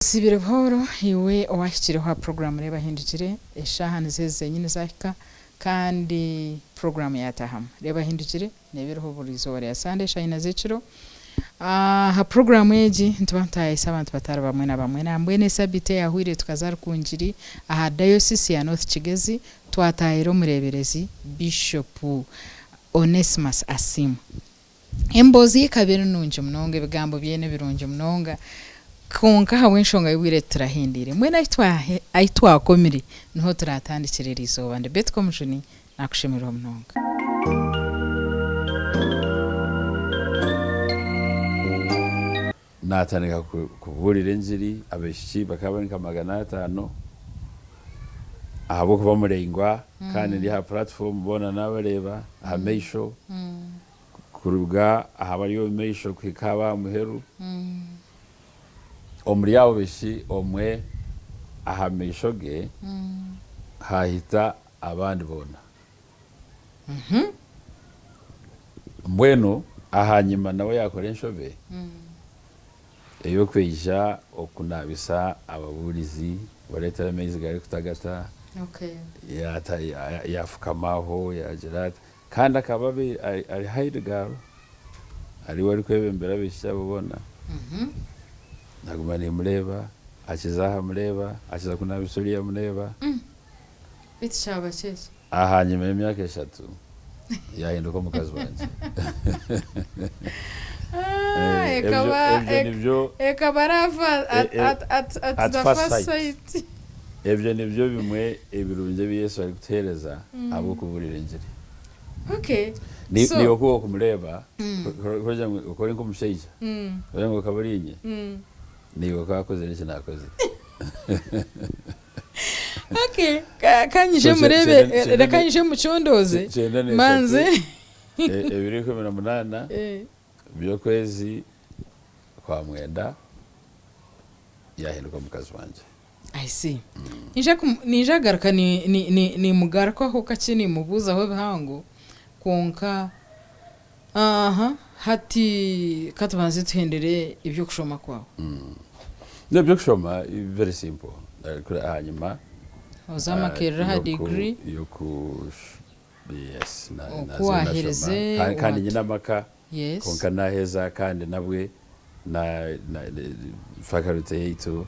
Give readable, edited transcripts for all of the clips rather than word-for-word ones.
Osiibire buhooro iwe owaahikireho aha puroguraamu Reeba Hindukire. Eshaaha nizo ezi zenyini zaahika kandi puroguraamu yaataahamu. Reeba Hindukire neeba eriho buri izooba rya Sande eshaaha ina z'ekiro. Aha puroguraamu egi nituba nitutaayayisa abantu batari bamwe na bamwe. Nambwenu esabiiti eyaahweire tukaza Rukungiri aha Dayosisi ya North Kigezi twataayira omureeberezi Bishop Onesmus Asiimwe. Emboozi ye ekaba eri nungi munonga, ebigambo bye nibirungi munonga, kwonka ahabw'enshonga y'obwire titurahendeire. Mbwenu ahu twakomire niho turatandikire eri izooba. Ndi Betty Komujuni, nakushemererwa munonga. Naatandika kubuurira engiri, abaishiki bakaba bari nka 500 ahabw'okuba muraingwa kandi ndi aha puratifoomu boona naabareeba aha maisho, kuruga aha bari omu maisho kuhika aha b'aha muheru. Omuri abo baishiki omwe aha maisho ge haahita abandi boona. Mbwenu ahanyima nawe yaakora enshobe ey'okwija okunaabisa ababuurizi kubareetera amaizi garikutagata, yaafukama aho yaagira ati, kandi akaba ari head girl, ariwe arikwebembera abaishiki abo boona. Naguma nimureeba, akiza aha mureeba, akiza kunaabisa oriya mureeba. Beitu kyaba ki ekyo? Ahanyima y'emyaka eshatu, yaahinduka omukazi wangye. Ebyo nibyo. Ekaba love at the first sight. Ebyo nibyo bimwe ebirungi ebi Yesu arikutuheereza ahabw'okubuurira engiri. Naiwe ku orikumureeba, kugira ngu okore nk'omushaija, kugira ngu okaba ori inye, naiwe okaakozire eki naakozire. Okay, ka nyije mureebe, reka nyije mucondooze, mbanze. Ebiro 18 by'okwezi kwa mwenda yaahinduka omukazi wangye. I see. Niija kugaruka nimugarukaho kakye nimubuuzaho ebihango kwonka aha hati ka tubanze tuhendere eby'okushoma kwawe. Eby'okushoma very simple ahanyima. Oza Makerere aha degree. Yes, Oku waaherize kandi nyine amaka kwonka naaheza kandi nabwe faculty yaitu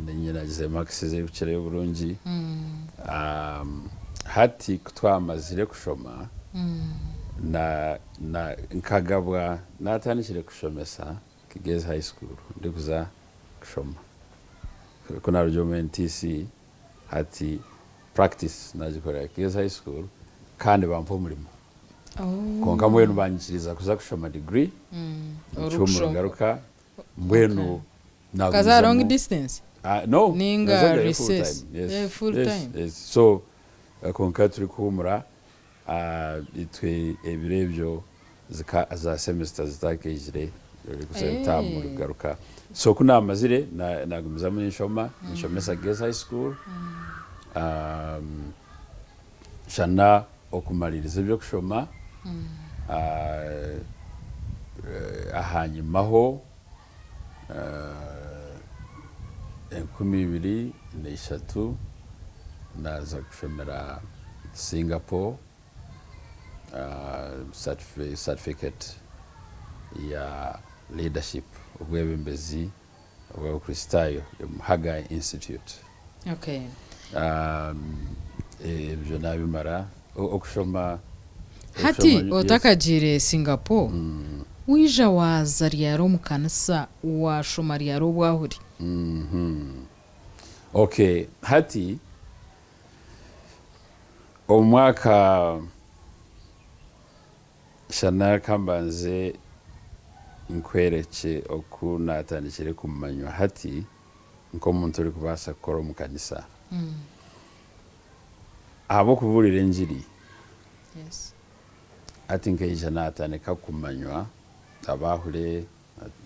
niinye naagize marks ezirikukirayo oburungi. Hati ku twamazire kushoma, nkagabwa naatandikire kushomesa Kigezi High School ndikuza kushoma. Ku naarugire omu NTC hati practice naagikorera Kigezi High School kandi bampa omurimo. Kwonka mbwenu banyikiriza kuza kushoma degree omu kihuumuro ngaruka mbwenu Okaza aha long distance? No, Ninga nazagayo full recess? time. Yes, Eh, full yes, time. yes. So kwonka turikuhuumura itwe ebiro ebyo zika za semester zitakaijire orikuza term orikugaruka. So ku naamazire naagumizamu ninshoma, ninshomesa Girls High School, Shana okumariiriza eby'okushoma, ahanyimaho 2003 naaza kushomera Singapore certificate ya leadership, obwebembezi obw'Abakristaayo omu Haggai Institute. Ebyo naabimara okushoma. Hati otakagiire Singapore, waija waaza ryari omu kanisa waashoma ryari obwahuri? Okay, hati omu mwaka Shana ka mbanze nkwerekye oku naatandikire kumanywa hati nk'omuntu orikubaasa kukora omu kanisa. Ahabw'okubuurira engiri, hati nkaija naatandika kumanywa abaahule,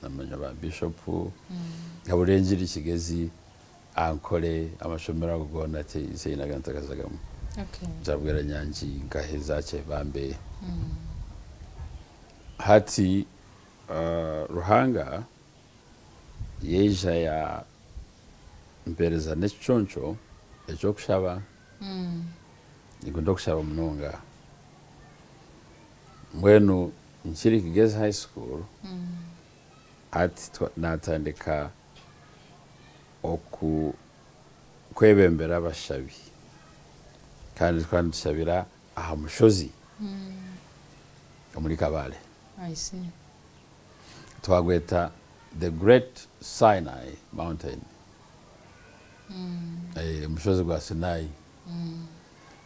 namanywa ba bishopu, nkabuurira engiri Kigezi, Ankole, amashomero ago goona tihaine agu ntakazagamu. Za Bweranyangi nkahe za Kyebambe. Hati Ruhanga Yaija yampereza n'ekiconco eky'okushaba. Ninkunda okushaba munonga. Mbwenu nkiri Kigezi High School, hati natandika oku kwebembera abashabi kandi tukaba nitushabira aha mushozi omuri Kabale. I see. Twagweta the Great Sinai Mountain, omushozi gwa Sinai.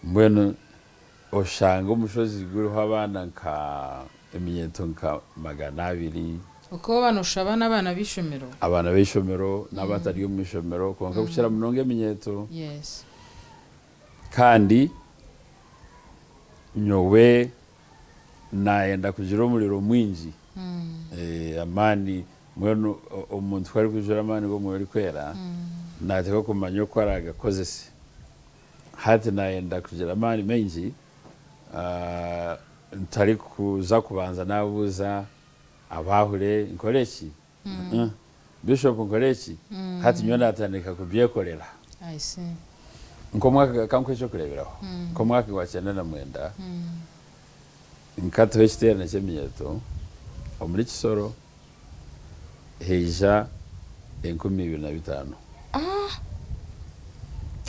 Mbwenu Oshanga omushozi guriho abaana nka eminyeeto nka 200. Okaba noshaba n'abaana b'eishomero? Abaana b'eishomero n'abatari omu ishomero kwonka kukira munonga eminyeeto. Yes. Kandi nyowe nayenda kugira omuriro mwingi, amaani, mbwenu omuntu ku arikwijura amaani g'Omwoyo Orikwera, nateekwa kumanya oku aragakozese. Hati naayenda kugira amaani maingi ntarikuza kubanza naabuuza abaahule nkore ki? Bishop nkore ki? Hati nyowe naatandika kubyekorera. Nk'omwaka, ka nkuhe eky'okureeberaho, nk'omwaka gwa 99 nkataho ekiteerane ky'eminyeeto omuri Kisoro haija 2005.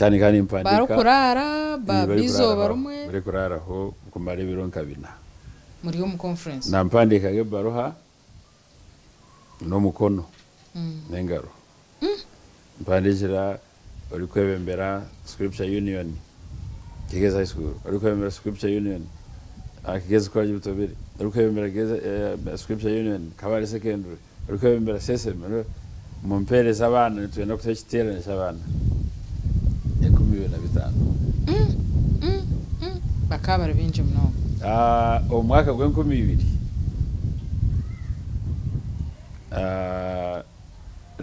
Kandi nkaba nimpandiika. Barikuraara b'eizooba rimwe. Barikuraaraho kumara ebiro nka bina. Muri omu conference. Nampandiikaga ebaruha n'omukono n'engaro. Mpandiikira orikwebembera Scripture Union Kigezi High School, orikwebembera Scripture Union Kigezi College Butobere, orikwebembera Scripture Union Kabale Secondary. Orikwebembera Seseme, mumpeereze abaana nitwenda kutaho ekiteerane ky'abaana 2005. Bakaba bari baingi munonga. Omu mwaka gw'enkumi ibiri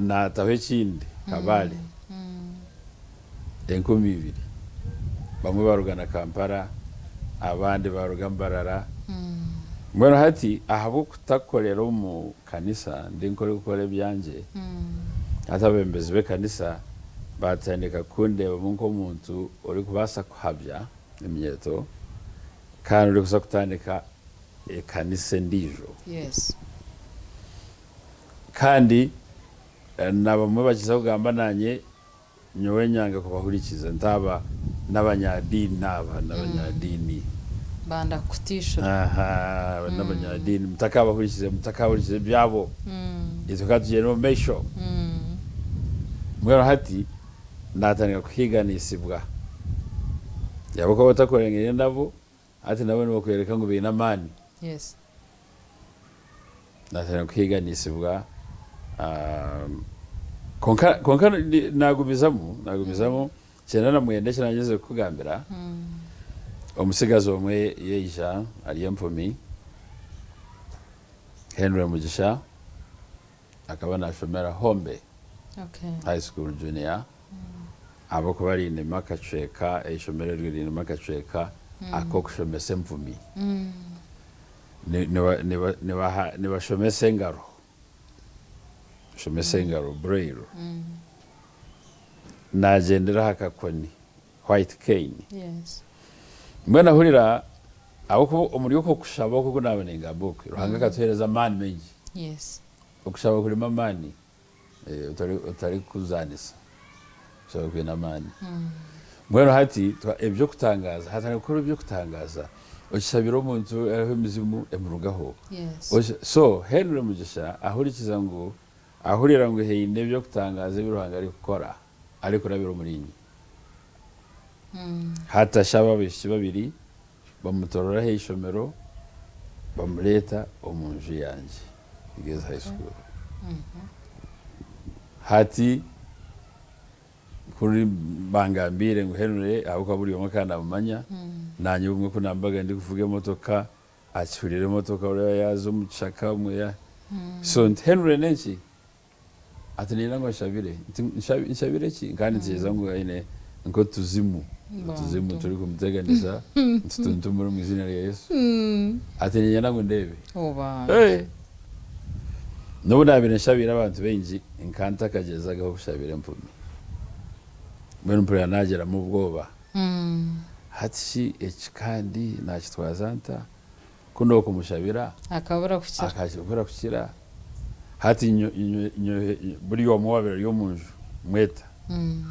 naataho ekindi Kabale 2000 bamwe baruga na Kampala abandi baruga Mbarara. Mbwenu hati ahabw'okutakorera omu kanisa ndi nk'orikukora ebyangye, hati abeebembezi b'ekanisa baatandika kundeebamu nk'omuntu orikubaasa kuhabya eminyeeto kandi orikuza kutandika ekanisa endiijo. Kandi na bamwe bakiza kugamba naanye Nyowe nyanga kubahurikiza ntaaba n'abanyadiini aba n'abanyadiini. Banda kukutiishura. Aha aba n'abanyadiini mutakabahurikiza mutakahurikiza ebyabo itwe ka tugyende omu maisho. Mbwenu hati natandika kuhiiganisibwa ahabw'okuba otakorengire nabo hati nabo nibakworeka ngu baine amaani. Yes. Naatandika kuhiiganisibwa kwonka kwonka naagumizamu naagumizamu 99 eki naagyenzire kukugambira, omutsigazi omwe yaija ari empumi, Henry Mugisha akaba naashomera Hombe High School Junior ahabw'okuba riinemu akacweka, eishomero eryo riinemu akacweka ak'okushomesa empumi. Nibashomesa engaro, shomesa engaro, braille. Naagyendera aha kakoni, white cane. Mbwenu nahurira ahabw'okuba omuri okwo kushaba oku oku naaba ningamba okwe, Ruhanga akatuheereza amaani maingi. Okushaba kurimu amaani otarikuzaanisa. Okushaba kwine amaani. Mbwenu hati eby'okutangaaza, hatandika kukora eby'okutangaaza, okishabira omuntu ariho emizimu emurugaho. So Henry Mugisha ahurikiza ngu, ahurira ngu haine eby'okutangaaza ebi Ruhanga arikukora arikurabira omuriinye. Hati ashaba abaishiki babiri bamutorora aha ishomero bamureeta omu nju yangye Kigezi High School. Hati kuri bangambiire ngu Henry ahabw'okuba buri omwe akaba namumanya, naanye obumwe ku nambaga ndikuvuga emotoka akihurira emotoka oreeba yaaza omu kishaka obumwe so nti Henry n'enki? Ati niinyenda ngu anshabire. Nti nshabire ki? Nkaba nintekyereza ngu aine nk'otuzimu, otuzimu turikumuteganisa nti tuntumure omu iziina rya Yesu. Ati niinyenda ngu ndeebe. N'obu naabaire nshabiire abantu baingi, Nka ntakagyezagaho kushabira empumi. Mbwenu mpurira naagiramu obwoba. Hati shi eki kandi naakitwaza nta? Ku n'okumushabira Akabura kukira. Akabura kukira. Hati buri omwe owaabaire ari omu nju mweta.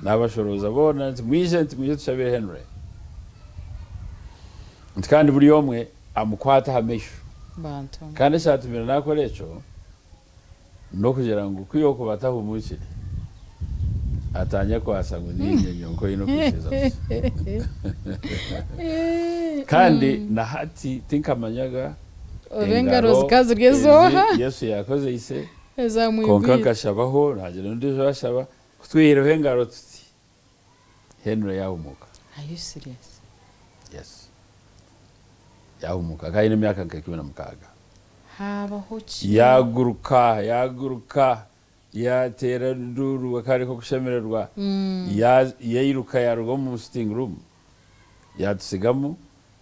Naabashorooza boona nti mwije nti mwije tushabire Henry. Nti kandi buri omwe amukwate aha maisho. Bantu. Kandi ekyatumire naakora ekyo N'okugira ngu ku yookuba atahumuukire, atanyekwatsa ngu niinye nyonka oine okwikiriza kukye. Kandi na hati tinkamanyaga Oba engaro zikaba ziri ez'oha? ezi Yesu yaakozeise, kwonka Ezaamwigwire. nkashabaho, naagira n'ondiijo yaashaba, ku tweihireho engaro tuti, Henry yaahumuuka. Are you serious? Yes. Yaahumuuka. Akaba aine emyaka nka 16. Haabaho ki? Yaaguruka, yaaguruka, yaateera enduuru akaba ari nk'okushemererwa, yairuka yaaruga omu sitting room, yaatutsigamu,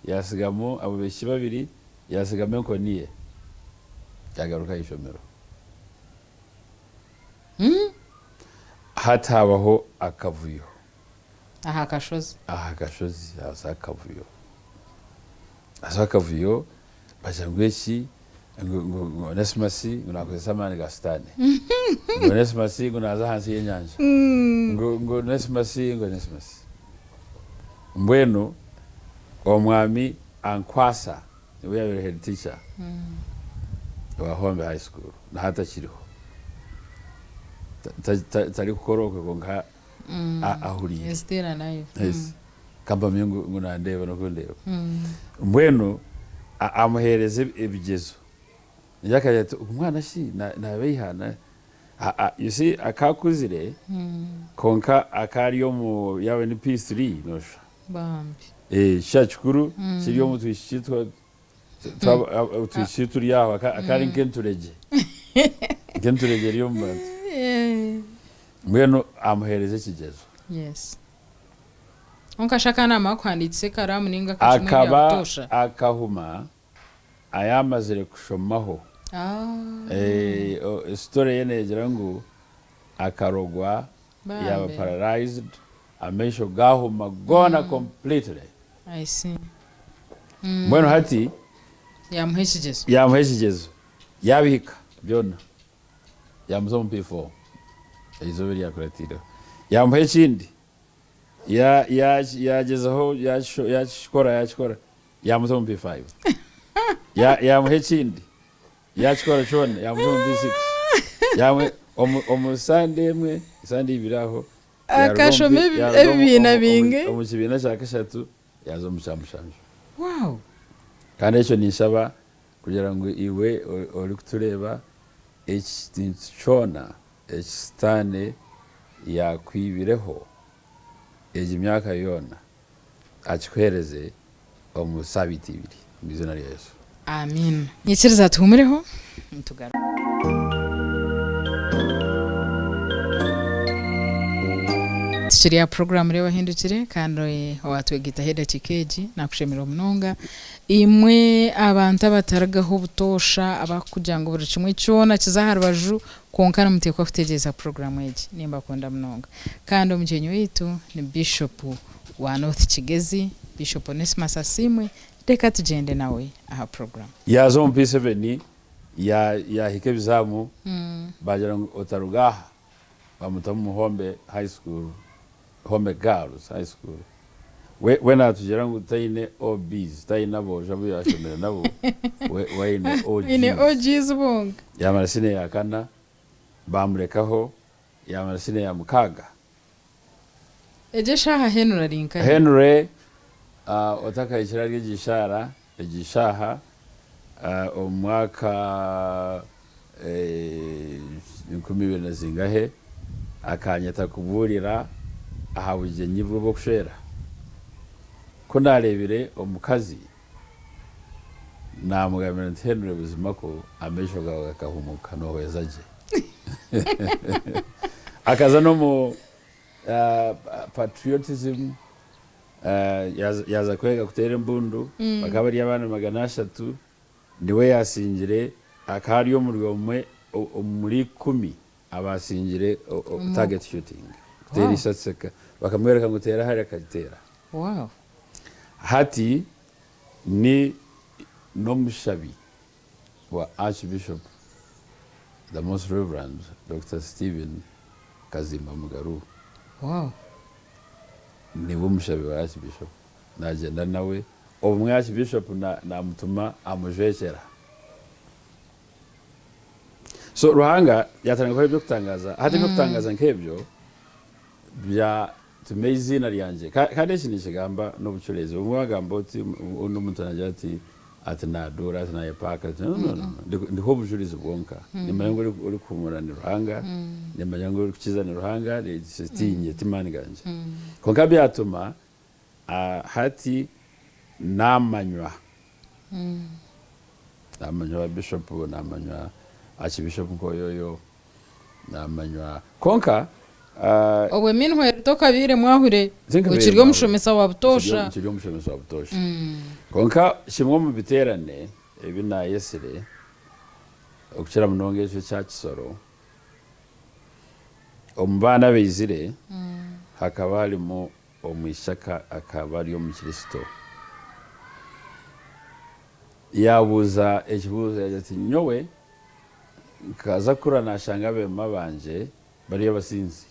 yaatsigamu abo baishiki babiri, yaatsigamu enkoni ye, yaagaruka aha ishomero. Hati haabaho akavuyo. Aha kashozi. Aha kashozi haaza akavuyo. Haza akavuyo bagira ngu eki ngu ngu Onesmus ngu nakozesa amaani ga sitaane. Ngu Onesmus ngu naaza ahansi y'enyanja. Ngu ngu Onesmus ngu Onesmus. Mbwenu omwami Ankwasa niwe yaabaire head teacher owa Hombe High School na hati akiriho. Tarikukora okwe kwonka ahuriire. Is still alive. Yes. Kampamye ngu nandeeba n'okundeeba. Mbwenu amuheereza ebigyezo. Naija akagira ati ogu mwana shi nabeiha? You see akakuzire kwonka akaba ari omu yaaba ni P3 noshusha. Bambi. Ekishushani kikuru kiri omu twishiki otwishiki turi aho akaba ari nk'enturegye. Nk'enturegye eri omu bantu. Mbwenu amuheereza ekigyezo. Yes. Kwonka shi akaba naamanya kuhandiikisa ekaraamu nainga akakimwe ebya Akaba butoosha? akahuma ayamazire kushomaho. Story ye negira ngu akarogwa yaba Bambi. paralysed, amaisho gahuma goona completely. I see. Mbwenu hati Yamuha ekigyezo. yamuha ekigyezo yabihika byona yamuza omu P4 eizooba eryakuratiireho yamuha ekindi ya ya yagyezaho yakikora yakikora Yaamuta omu P5. Ya, yaamuha ekindi. Yaakikora kyona, yaamuta omu P6. Yaamuha, omu, omu sande emwe, sande ibiri aho, yaaruga omu Akashoma P, ebi- yaaruga omu, ebibiina omu, omu, bingi. omu kibiina kya kashatu, yaaza omu kya mushanju. Wow! Kandi ekyo ninshaba kugira ngu iwe o- orikutureeba, ekintu kyona eki Sitaane yaakwibireho egi myaka yoona, akikuhereze omu sabiiti ibiri omu izina rya Yesu. Amiina. Nyikiriza tuhumureho nitugaruka. Tukiri aha puroguraamu Reeba Ohindukire kandi owatwegaitaho edakiika egi nakushemererwa munonga. Imwe abantu abatarigaho obutoosha abarikugira ngu buri kimwe kyona kize aha rubaju kwonka nimuteekwa kutegyereza puroguraamu egi. Nimbakunda munonga. Kandi omugyenyi waitu ni Bishopu wa North Kigezi, Bishop Onesmus Asiimwe, reka tugyende nawe aha program. Yaaza omu P7 yaahika ebizaamu baagira ngu otaruga aha bamutamu omu Hombe High School, Hombe Girls High School. We we naatugira ngu taine OBs, taine aboojo abu yaashomire nabo, we we aine Aine OGs. OGs bonka. Yaamara siniya ya kana baamurekaho, yaamara siniya ya mukaaga Egyo eshaaha Henry ari nkahi? Henry otakahikire ahari egi shaara, egi shaaha, omu mwaka 2000 na zingahe, akanyeta kubuurira aha bugyenyi bwe bw'okushwera. Ku naareebire omukazi, naamugambira nti, Henry buzima kwo amaisho gaawe gakahumuka, noohweza gye. Akaza n'omu patriotism, yaaza kwega kuteera embundu, bakaba bari abaana 300, niwe yaasingire, akaba ari omuri omwe omuri ikumi. Abasingire target shooting, kuteera eisasi bakamwereka ngu teera hariya akariteera. Hati ni n'omushabi wa Archbishop The Most Reverend Dokita Stephen Kazimba Mugaru. Niwe mushabi wa Archbishop. Nagyenda nawe, obumwe Archbishop namutuma amujwekyera. So Ruhanga yatandika kukora eby'okutangaza. Hati eby'okutangaza nk'ebyo byatuma eiziina ryangye, kandi eki ninkigamba n'obucureezi. Obumwe wagamba oti ondi omuntu naagira ati ati naaduura, ati naayepaaka, ati no, no, no, ndiho obujurizi bwonka. Nimanya ngu orikuhumura ni Ruhanga, nimanya ngu orikukiza ni Ruhanga, tiinye, ti maani gangye. Kwonka byatuma hati naamanywa. Naamanywa ba bishopu, naamanywa archbishop Nkoyoyo, naamanywa kwonka. Obwe Minhweri tokabaire mwahure, okiri omushomesa wa butoosha. Nkiri omushomesa wa butoosha. Kwonka kimwe omu biteerane ebi naayetsire okukira munonga ekyo ekya Kisoro, omu baana abaizire hakaba harimu Omwishiki akaba ari Omukristo. Yaabuuza ekibuuzo yaagira ati, Nyowe nkaza kukura naashanga abeema bangye bari abasinzi.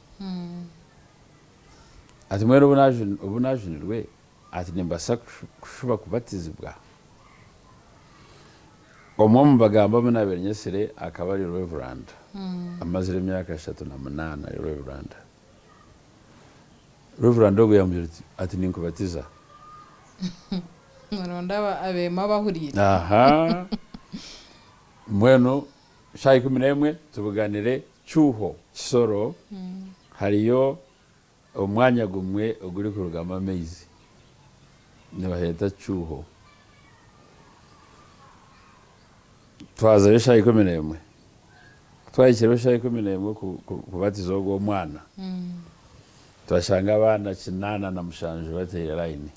Ati mbwenu obu naajunirwe, ati nimbaasa kushuba kubatizibwa? Omwe omu bagambi abu naabaire nyetsire akaba ari Reverand, amazire emyaka 38 ari Reverand. Reverand ogwo yamugira ati, ati ninkubatiza. Oronda abeema abahuriire. Aha. Mbwenu shaaha 11 tubuganire Kyuho, Kisoro, hariyo omwanya gumwe ogurikurugamu amaizi nibaheeta Kyuho. Twazayo shaaha 11. Ku twahikireho shaaha 11 kubatiza ogwo omwana, twashanga abaana 87 bateire layini,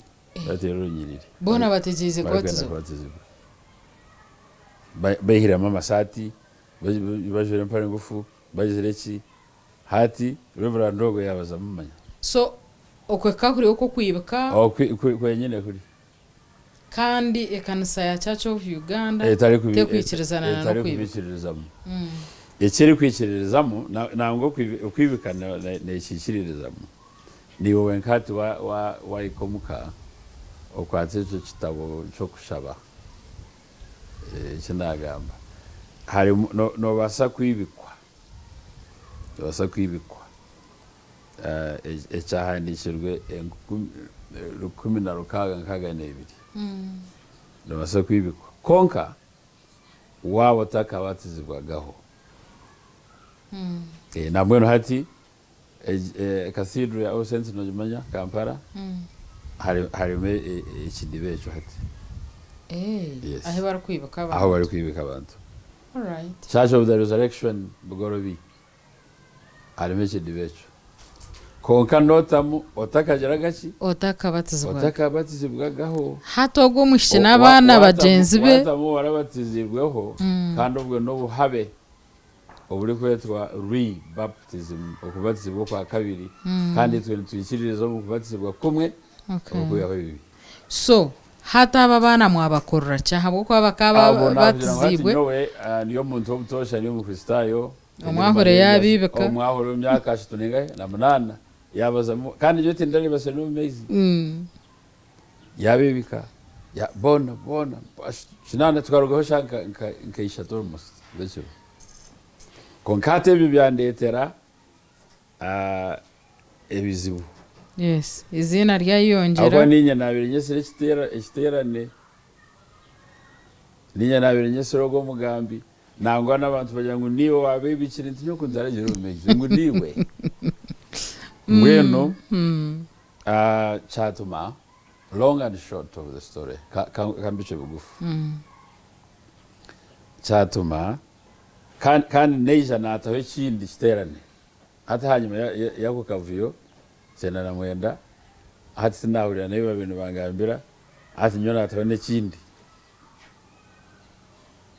bateire orunyiriri. Boona bategyereize Barikwenda kubatizibwa. kubatizibwa. Baihiremu amasaati, bajwaire empare ngufu, bagizire ki, hati Reverand ogwo yaabazamu manya. So okwe ka kuri okw'okwibika. Kwenyine kuri. Kandi ekanisa ya Church of Uganda tekwikirizana na Etari n'okwibika. kubikiririzamu. Eki erikwikiririzamu, nangwa okwibika nekiikiririzamu. Naiwe wenka hati wahika omuka okwate ekyo kitabo ky'okushaba eki nagamba, harimu nobaasa kwibikwa, nobaasa kwibikwa. Ekyahandiikirwe 1662 noobaasa kwibikwa. Kwonka waaba otakabatizibwagaho, nambwenu hati Cathedral ya All Saints nogimanya Kampala, harimu ekidiba ekyo hati. Ahu barikwibika abantu. Ahu barikwibika abantu. Church of the Resurrection Bugorobi. Harimu ekidiba ekyo. Kwonka notamu otakagiraga ki? Otakabatizibwaga. Otakabatizibwagaho. Hati ogwo omwishiki n'abaana bagyenzi be. Watamu warabatizibweho kandi obwo n'obuhabe oburikwetwa re-baptism, okubatizibwa okwa kabiri, kandi itwe nitwikiririza omu kubatizibwa kumwe okwihaho ebibi. So, Hati abo abaana mwabakorera ki ahabw'okuba bakaba Abo naakugira ngu hati batiziibwe? nyowe ndi omuntu w'obutoosha, ndi Omukristaayo, Omwahure yaabiibika. Omwahure w'emyaka ashatu n'engahe na munaana yaabazamu, kandi nyowe tindareebasire n'omu maizi. Yaabiibika, boona boona kinaana tukarugaho shaaha nka ishatu almost z'ekiro. Kwonka hati ebyo byandeetera ebizibu. Yes, eiziina ryayeyongyera. Ahabw'okuba niinye naabaire nyetsire ekiteerane, niinye naabaire nyetsire ogwo mugambi, nangwa n'abantu bagira ngu niiwe waabeibikire nti nyowe ku ntaragiire omu maizi, ngu niiwe. Mbwenu kyatuma, long and short of the story, ka mbicwe bugufu, kyatuma Kandi naija naataho ekindi kiteerane. Hati ahanyima y'ako kavuyo, 99, hati tinaahurira n'ebi baabaire nibangambira, hati nyowe naataho n'ekindi.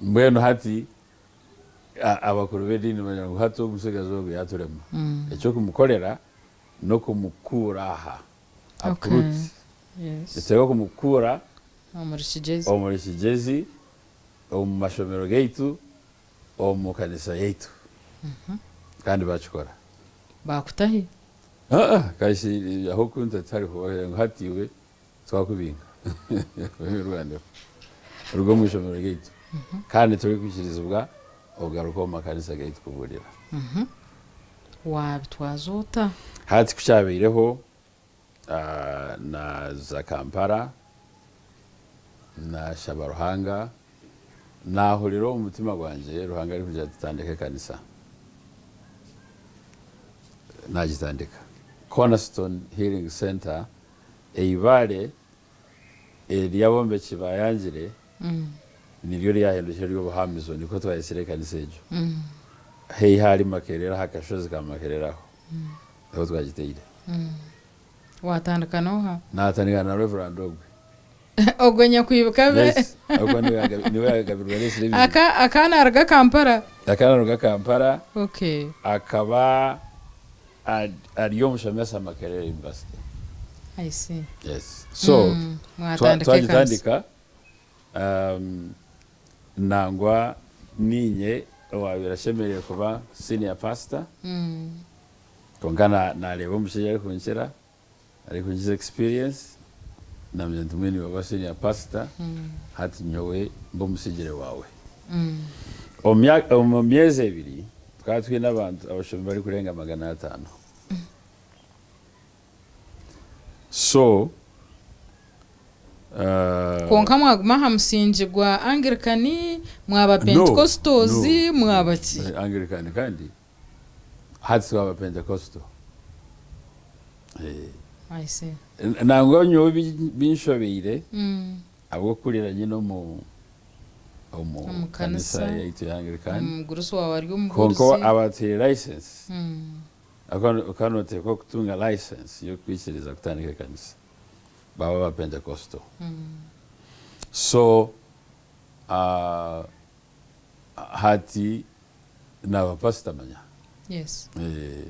Mbwenu hati Abakuru b'ediini bagira ngu hati omutsigazi ogu yaaturema. Eky'okumukorera n'okumukuura aha, uproot. Nituteekwa kumukuura omuri Kigyezi, omu mashomero gaitu, omu kanisa yaitu. Kandi baakikora. Baakutahi? Aa, kashi ah'okunta tihariho, bagira ngu hati iwe Twakubinga emirwaniro kuruga omu ishomero ryaitu kandi torikwikirizibwa okugaruka omu makanisa gaitu kubuurira. Waabitwaza ota? Hati ku kyabaireho, naaza Kampala, naashaba Ruhanga, naahurira omu mutima gwangye Ruhanga arikugira ati tandika ekanisa. Naagitandika. Cornerstone Healing Centre Eibaare eri abombeki baayangire niryo ryahindukire ery'obuhamizo, nikwo twayetsire ekanisa egyo. Haihi ahari Makerere, aha kashozi ka Makerere aho, niho twagiteire. Waatandika n'oha? Naatandika na Reverand ogwe. Ogwo nyakwibika be? Yes, ahabw'okuba niwe yaagabirwe areetsire ebizibu. Akaba naaruga Kampala? Akaba naaruga Kampala. Okay. Akaba Ari omushomesa Makerere University. I see. Yes. So Mwatandika ekanisa. Twagitandika nangwa ninye owabaire ashemereire kuba senior pastor kwonka nareeba omushaija arikunkira arikunkiza experience namugira nti mbwenu iwe ba senior pastor hati nyowe mbe omusigire wawe. Omu myezi ebiri tukaba twine abantu abashomi barikurenga 500. So. Kwonka mwaguma aha musingi gwa Angilikani, mwaba Pentecostals, mwaba ki? Angilikani kandi hati twaba Pentecostal. I see. Nangwa nyowe binshobeire ahabw'okukurira nyine omu Omu kanisa kanisa. yaitu ya Anglican. Omugurusi waawe ari Kwonka omubuurizi. abatuhaire license, okaba noteekwa kutunga license y'okwikiriza kutandika ekanisa, baba aba Pentecostal. So hati Naaba pasita manya. Yes. Eh,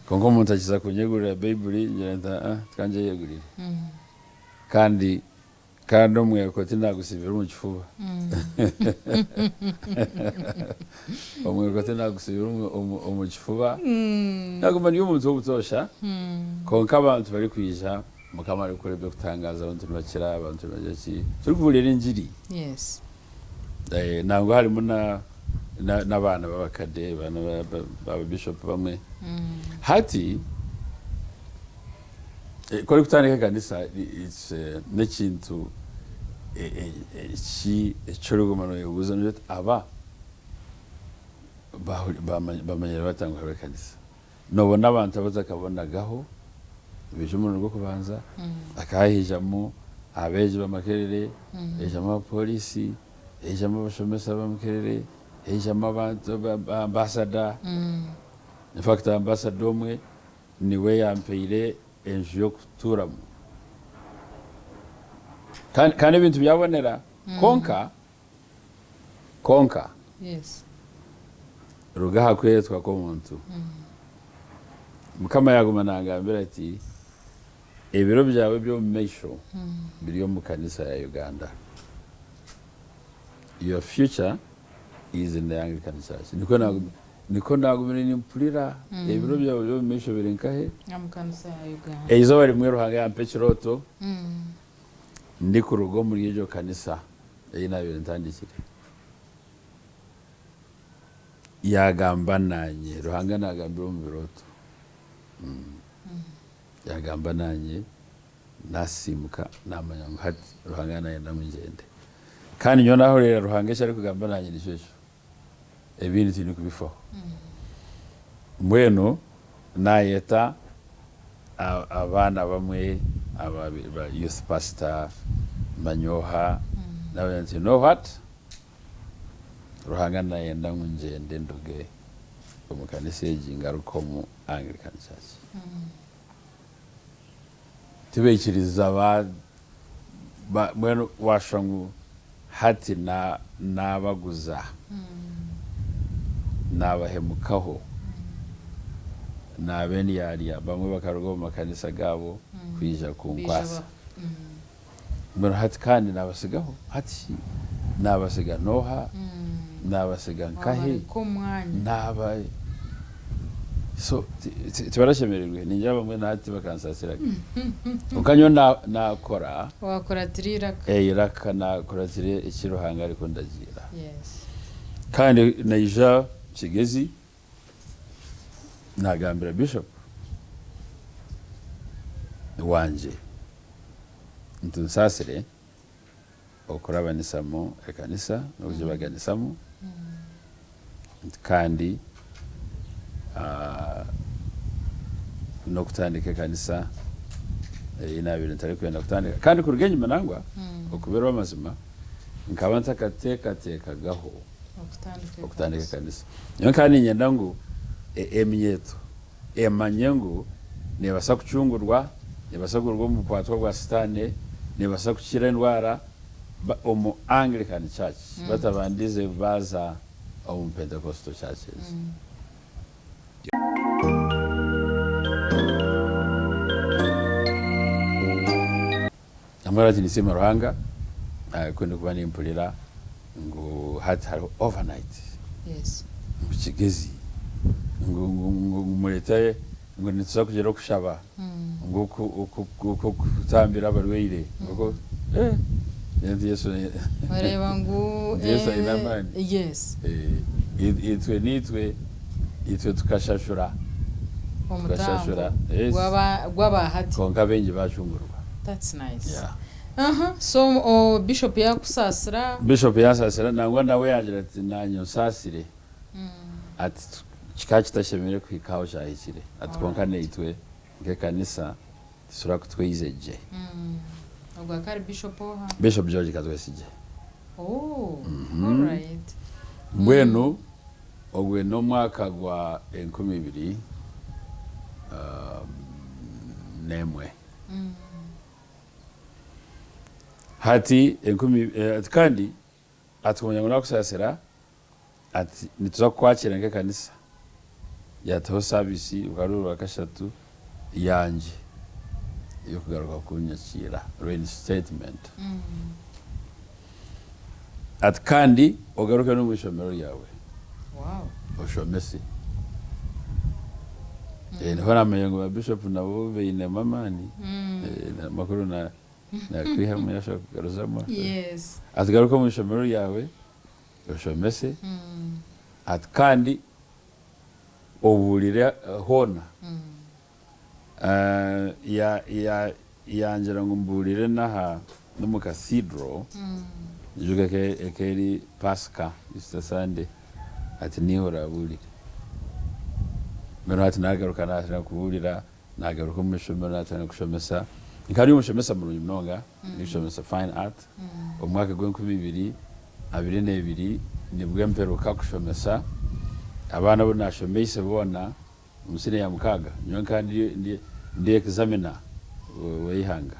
kwonka omuntu akiza kunyegurira Baibuli ngira nti aa tikangyeyegurire. Kandi kandi omweko tindagusibira omu kifuba. Omweko tindagusibira omu, omu, omu kifuba. Naguma ndi omuntu w'obutoosha, kwonka abantu barikwija Mukama arikukora eby'okutangaaza, abantu nibakira, abantu nibagira ki, turikubuurira engiri. Yes. Nangwa harimu n'abaana b'abakade, abaana ba bishop bamwe. Hati ku orikutandika ekanisa n'ekintu eki orikuguma noyebuuza nogira oti aba bamanyire bata ngu hariho ekanisa? Noobona abantu abu otakabonagaho nibaija omurundi gw'okubanza, hakaba haijamu abeegi ba Makerere, haijamu abapooriisi, haijamu abashomesa ba Makerere, haijamu abantu ba ambasada. In fact ambasada omwe niwe yaampaire enju y'okutuuramu. Kandi ebintu byabonera kwonka Kwonka, ruga aha kwetwa kw'omuntu. Mukama yaaguma naangambira ati, Ebiro byawe by'omu maisho biri omu kanisa ya Uganda. Your future is in the Anglican Church. Nikwo naagumire, nikwo naagumire nimpurira, ebiro byawe by'omu maisho biri nkahe? Omu kanisa ya Uganda. Eizooba rimwe Ruhanga yampa ekirooto. Ndikuruga omuri egyo kanisa ei naabaire ntandikire, yaagamba naanye. Ruhanga naagambira omu birooto. Yaagamba naanye, naasisiimuka, naamanya ngu hati Ruhanga naayenda ngu ngyende. Kandi nyowe naahurira Ruhanga eki arikugamba naanye nikyo ekyo, ebindi twine kubifaho. Mbwenu naayeta abaana bamwe aba youth pastor manya oha nabagira nti you know what Ruhanga nayenda ngu ngyende nduge omu kanisa egi ngaruke omu Anglican church. Tibaikiriza mbwenu washusha ngu hati nabaguza. Naabahemukaho, naaba endyarya, bamwe bakaruga omu makanisa gaabo kwija kunkwasa. Mbwenu hati kandi naabatsigaho? Hati shi naabatsiga n'oha? Naabatsiga nkahi? Naaba so tibarashemereirwe ningira abamwe na hati tibakansaasiraga. Kwonka nyowe naakora. Waakuratira eiraka. Eiraka naakuratira eki Ruhanga arikundagiira. Kandi naija Kigezi nagambira Bishop wangye nti nsaasire okurabanisamu ekanisa n'okugibaganisamu nti kandi n'okutandika ekanisa ei naabaire ntarikwenda kutandika. Kandi kuruga enyima nangwa okubeera ow'amazima nkaba ntakateekateekagaho okutandika ekanisa. Nyowe nkaba niinyenda ngu eminyeeto emanye ngu neebaasa kucungurwa, neebaasa kuruga omu bukwatwa bwa Sitaane, neebaasa kukira endwara omu Anglican Church batabandize baaza omu Pentecostal churches. Namwe ati ninsiima Ruhanga ku ndikuba nimpurira ngu hati hariho overnight ngu Kigezi ngu mureete ngu nituza kugira okushaba ngu okw'okutambira abarwaire nti Yesu Yesu aine amaani itwe naitwe itwe tukashashura tukashashura kwonka baingi bacungurwa. That's nice. Yeah. Aha, so o, Bishop yakusaasira. Bishop yansaasira nangwa nawe yangira ati nanye onsaasire ati kikaba kitashemereire kuhika ahu kyahikire ati kwonka naitwe nk'ekanisa titushobora kutweize gye. Ogwo akaba ari Bishop oha? Bishop George Katwesigye. Oh, alright. Mbwenu ogwe n'omwaka gwa 2001. Hati enkumi ati kandi ati kumanya ngu nakusaasira ati nituza kukwakira nk'ekanisa yataho saavisi rukaba ruri orwakashatu yangye y'okugaruka kunyakiira, reinstatement. Ati kandi ogaruke n'omu ishomero ryawe oshomese. Niho naamanya ngu ba Bishop nabo bainemu amaani. Amakuru naakwihamu yashusha kugaruzamu. Ati garuka omu ishomero ryawe oshomese. Ati kandi obuurire hoona. Yangira ngu mbuurire n'aha n'omu Cathedral, nyijuka ekaba eri Pasika, Easter Sunday, ati niihe oraabuurire. Mbwenu hati naagaruka naatandika kubuurira, naagaruka omu ishomero naatandika kushomesa. Nkaba ndi omushomesa murungi munonga, ndikushomesa Fine Art. Omu mwaka gw'enkumi ibiri abiri n'ebiri nibwo mperuka kushomesa abaana abu naashomeise boona. Omu siniya ya mukaaga, nyowe nkaba ndi examiner w'eihanga.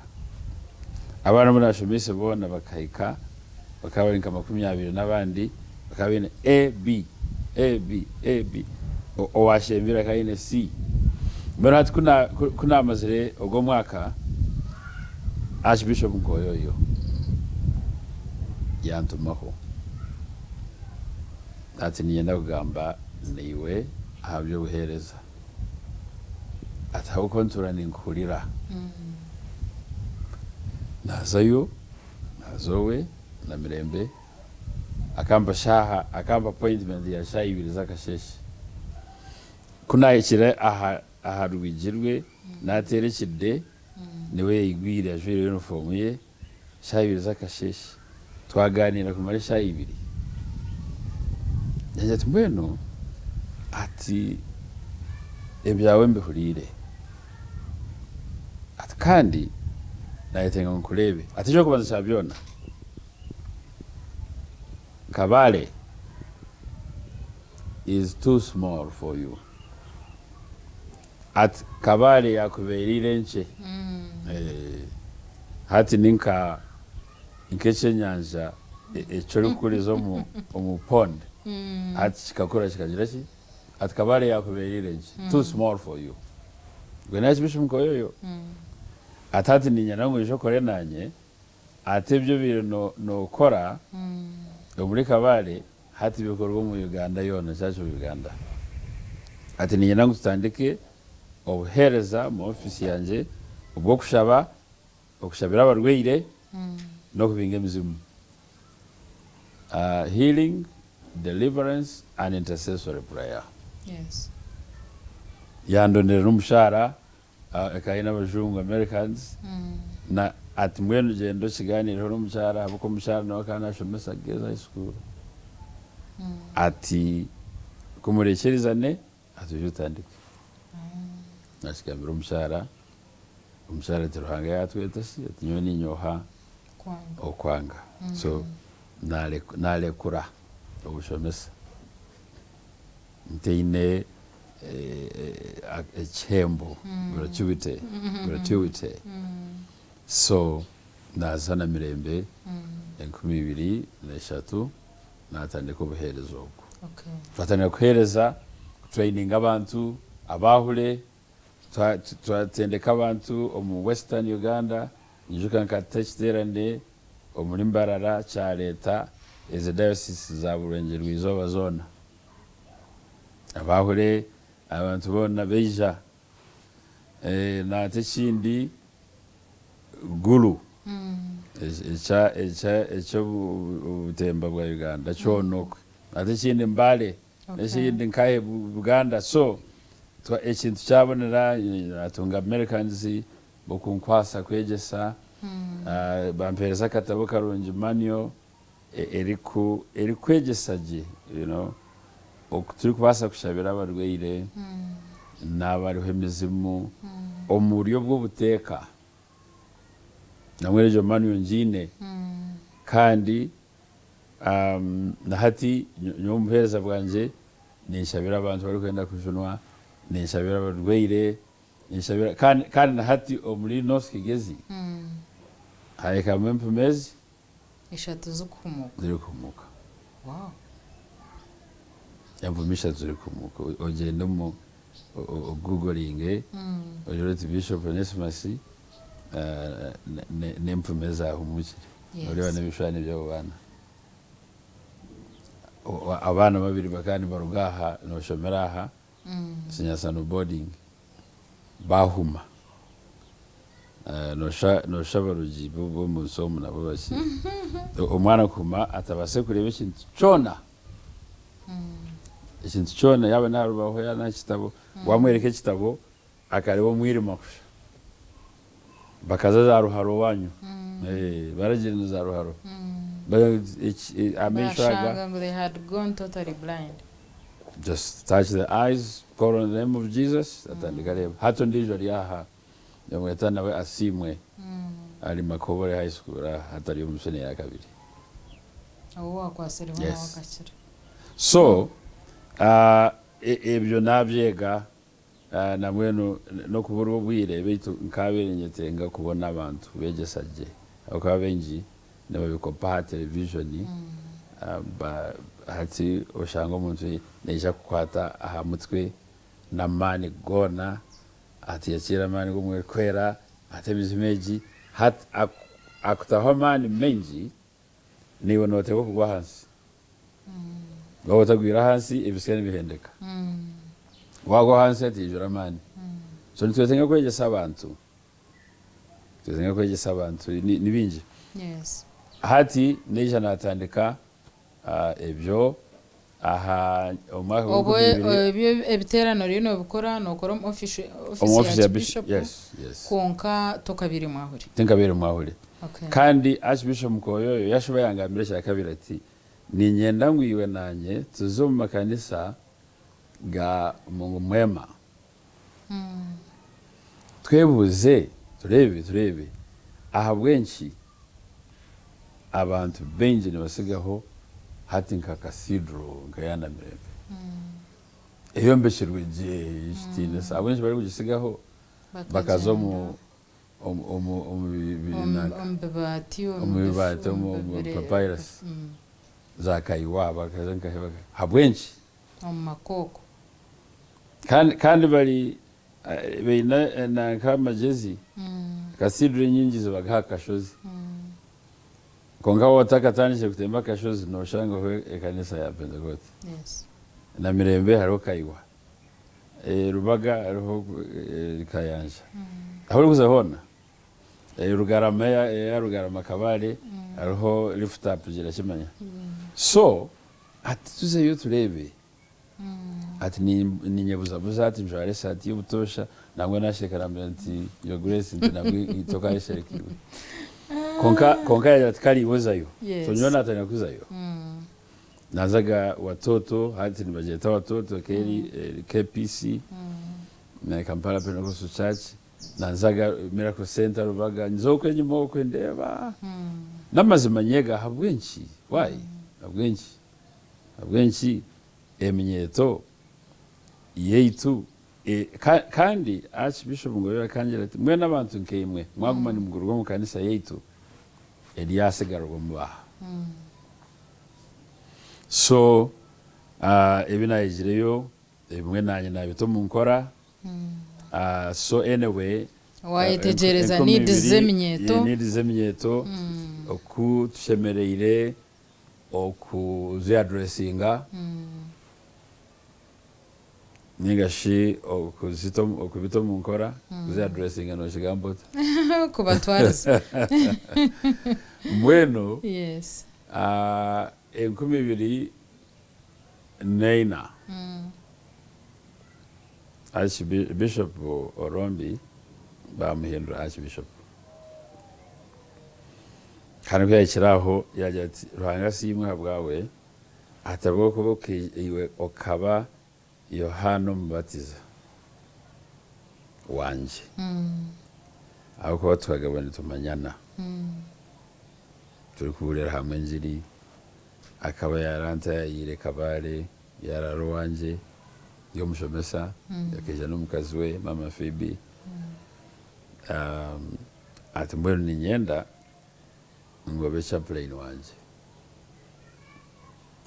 Abaana abu naashomeise boona bakahika, bakaba bari nka 20 n'abandi bakaba baine A, B, A, B, A, B. Owaashembire akaba aine C. Mbwenu hati ku naamazire ogwo mwaka, Archbishop Nkoyoyo yantumaho ati niinyenda kugamba naiwe. aha by'obuheereza. Ati ahabw'okuba ntuura ninkuhurira. Naazayo, naaza owe na Mirembe, akampa shaaha, akampa appointment ya shaaha ibiri z'akasheeshe. Ku naahikire aha aha rwigi rwe, naateera ekide, niwe yaigwire ajwaire yunifoomu ye, shaaha ibiri z'akasheeshe. Twagaaniira kumara eshaaha ibiri. Yaagira ati, Mbwenu ati ebyawe mbihuriire. Ati kandi naayetenga ngu nkureebe. Ati eky'okubanza kya byona, Kabale is too small for you. Ati Kabale yaakubeereire nkye. Hati ni nka nk'ekyenyanja eki orikukuriza omu pond. Hati kikakura kikagira ki? Ati Kabale yakubereire gye, too small for you. Gwe Archbishop Nkoyoyo. Ati hati niinyenda ngu oije okore naanye, ati ebi obaire nookora omuri Kabale hati bikorwe omu Uganda yoona, Church of Uganda. Ati niinyenda ngu tutandike obuheereza omu ofiisi yangye obw'okushaba, okushabira abarwaire n'okubinga emizimu. Healing, deliverance and intercessory prayer. Yes. Yandondera n'omushaara akaba aine abajungu, Americans, na ati mbwenu gyenda okiganireho n'omukyara ahabw'okuba omukyara nawe akaba nashomesa Girls High School. Ati ku murekyerezane ati oije otandike. Nakigambira omukyara, omukyara ati Ruhanga yatweta shi ati nyowe ninye oha okwanga. So narekura obushomesa ntaine ekihembo, gratuity, gratuity. So naza Namirembe 2003 natandika obuhereza obwo. Twatandika kuhereza, kutraininga abantu, abahule, twatendeka abantu omu Western Uganda, nyijuka nkata ekiterane omuri Mbarara kyareta ezi diocese za Burwengyerwa izooba zoona. Abahule abantu boona baija. Nata ekindi Gulu eky'obutemba bwa Uganda kyona okwe. Nata ekindi Mbale, n'ekindi nkahe Buganda. So ekintu kyabonera natunga Americans b'okunkwasa kwegyesa, bampereza akatabo karungi manual erikwegyesa gye you know oku turikubaasa kushabira abarwaire n'abariho emizimu omu buryo bw'obuteeka. Nambwenu egyo manual ngiine kandi na hati nyowe omu buheereza bwangye ninshabira abantu abarikwenda kujunwa, ninshabira abarwaire, ninshabira kandi na hati omuri North Kigezi hahikamu empumi ezi. Ishatu zirikuhumuuka. Zirikuhumuuka. Wow. Empumi ishatu zirikuhumuuka. Ogyende omu ogugoringe ogire oti Bishop Onesmus n'empumi ezaahumuukire. Noreeba n'ebishushani by'abo baana. Abaana babiri bakaba nibaruga aha nibashomera aha Sinyasano boarding bahuma. Noshusha abarogi b'omunsi omu nabo baki. Omwana kuhuma atabaase kureeba ekintu kyona. Ekintu kyona yaaba n'aha rubaho yaaba n'aha kitabo, wamworeka ekitabo akareeba omwirima kusha. Bakaza za ruharo owanyu. Baragiire na za ruharo. Amaisho aga. Bashanga ngu they had gone totally blind. Just touch the eyes, call on the name of Jesus, atandika areeba. Hati ondiijo ari aha, nibamweta nawe Asiimwe, ari Makobore High School aha, hati ari omu senior ya kabiri. Ou waakwatsireho nawe akakira. So, ebyo naabyega, nambwenu n'okuburwa obwire, beitu nkaabaire nyetenga kubona abantu beegyesa gye, ahabw'okuba baingi nibabikopa aha televijoni, hati oshanga omuntu naija kukwata aha mutwe n'amaani goona, ati yakiira amaani g'Omwoyo Orikwera, ati emizimu egi, hati akutaho amaani maingi, naiwe nooteekwa kugwa ahansi. Waaba otagwire ahansi, ebitsya nibihendeka. Waagwa ahansi hati haijura amaani. So nitwetenga kwegyesa abantu. Nitwetenga kwegyesa abantu, ni bingi. Yes. Hati naija natandika ebyo aha omu mwaka Obwo gw'enkumi ibiri. ebyo ebiteerane oriyo noobikora, nookora omu ofiisi Omu ya ofiisi ya bishop. Archbishop Yes, yes. kwonka tokabaire mwahuri. Tinkabaire mwahuri. Okay. Kandi Archbishop Mukoyoyo yashuba yangambira ekyakabiri ati, Niinyenda ngu iwe naanye tuze omu makanisa ga Mungu Mwema. Twebuuze tureebe tureebe ahabw'enki abantu baingi nibatsigaho hati nka Cathedral nka eya Namirembe eyombekirwe gye ey'ekitiinisa ahabw'enki barikugitsigaho bakaza omu omu bibaati omu papyrus. Za Kaiwa bakaza nkahe habw'enki? Omu maka okwo. Kandi kandi bari baine nanka amagyezi, cathedral enyingi zibaga aha kashozi. Kwonka waaba otakatandikire kutemba akashozi nooshangaho ekanisa ya Pentekooti. Yes. Namirembe hariho Kaiwa, Rubaga hariho Kayanja. Ahu orikuza hoona. Rugarama eya Rugarama Kabale hariho lift up girakimanya. So hati tuzeyo tureebe. Ati ninyebuzabuza ati njware esaati y'obutoosha nangwa nasheka nambwira nti your grace nti nabwo tokayeshereka iwe. Kwonka kwonka yagira ati kare iwe ozayo. So nyowe natandika kuzayo. Nazaga Watoto hati nibagyeta Watoto keri KPC na Kampala Pentecostal Church. Nanzaga Miracle Centre Rubaga, nza okwo enyima okwo ndeeba. N'amazima nyega ahabw'enki? Why? Ahabw'enki? Ahabw'enki eminyeeto yaitu kandi Archbishop Ngobere akangira ati, Mbwenu abantu nkaimwe mwaguma nimugurwa omu kanisa yaitu, eryatsigarwa omu baaha? So ebi naayegireyo ebimwe naanye naabita omu nkora. So anyway, Waayetegyereza needs z'eminyeeto. Needs z'eminyeeto, oku tushemereire okuzi addressinga ninga shi okuzita okubita omu nkora, kuzi addressinga nokigamba ota? Kubatwariza. Mbwenu Yes. 2004 Archbishop Orombi bamuhindura Archbishop. Kandi ku yaahikire aho yaagira ati, Ruhanga asiimwe ahabwawe, ahabw'okuba iwe okaba Yohaana Omubatiza wangye, ahabw'okuba tukagabwa nitumanyana, turikubuurira hamwe engiri. Akaba yaarantaayayiire Kabale, yaaraara owangye ndi omushomesa, akaija n'omukazi we maama Phoebe. Ati mbwenu niinyenda ngu obe chaplain wangye.